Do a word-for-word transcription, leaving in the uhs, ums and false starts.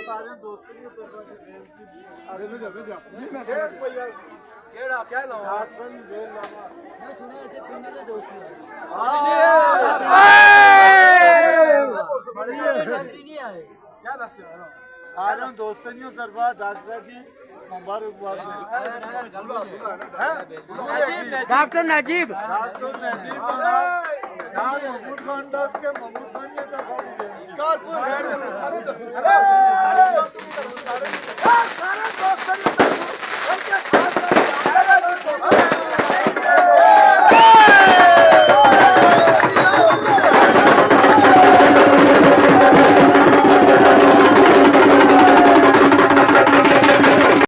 سارے دوستوں کی طرف سے بینچ کی۔ ارے، بھیجا، بھیجا۔ ایک بھیا۔ ڈاکٹر نے جیل لانا۔ سارے دوستوں کی طرف ڈاکٹر کی مبارکباد۔ ڈاکٹر نجیب۔ ڈاکٹر نجیب، نام محمود خان داس کے محمود خان کی طرف۔